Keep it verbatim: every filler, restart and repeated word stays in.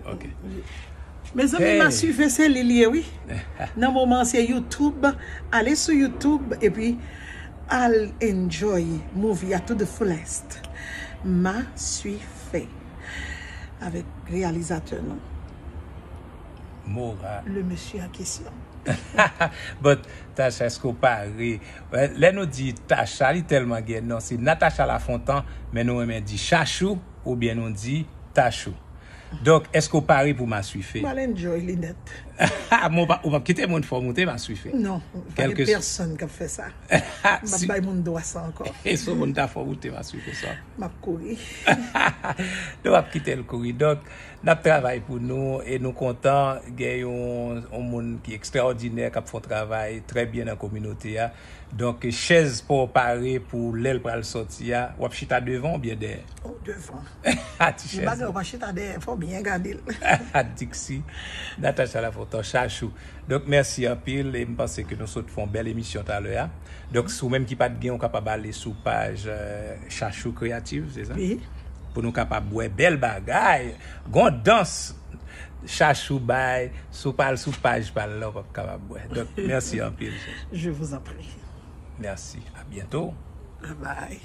Ok. Mezanmi, Maswife se li l ye, wi. Nan moman se YouTube. Ale sou YouTube epi al enjoy movie a to the fullest. Maswife avèk reyalizatè nou, Mora. Le mesye an kesyon. But Tacha, èske w pare? Lè nou di Tacha, li tèlman gen non. Se Natacha Lafontan, men nou renmen di Chachou oubyen nou di Tachou. Donk, èske w pare pou Maswife? M al enjoy li nèt. Mwen, ou p ap kite moun fè w moute Maswife. Non, pa gen pèsonn k ap fè sa. M ap bay moun dwa sa ankò. E si moun ta fè w moute Maswife sa? M ap kouri. Nou ap kite l kouri. Donk, n ap travay pou nou e nou kontan gen yon, yon moun ki ekstraòdinè, k ap fè yon travay trè byen nan kominote a. Donk, chèz pa w pare pou lè l pral sòti a, w ap chita devan oubyen dèyè? Oh, devan. Ti chèz. Bagay ou pa chita dèyè, fò w byen gade l. Dixie, Natacha Lafontan, Chachou. Donk, mèsi anpil e m panse ke nou sot fè yon bèl emisyon talè a. Donk, si w menm ki pa t gen, ou kapab ale sou paj euh, Chachou Kreatif, se sa? Wi. Pou nou kapab wè bèl bagay. Gon dans Chachou bay, si w pa al sou paj pa l la, ou p ap kapab wè. Donk, mèsi anpil. Je vous en prie. Mèsi. A byento. Bye bye.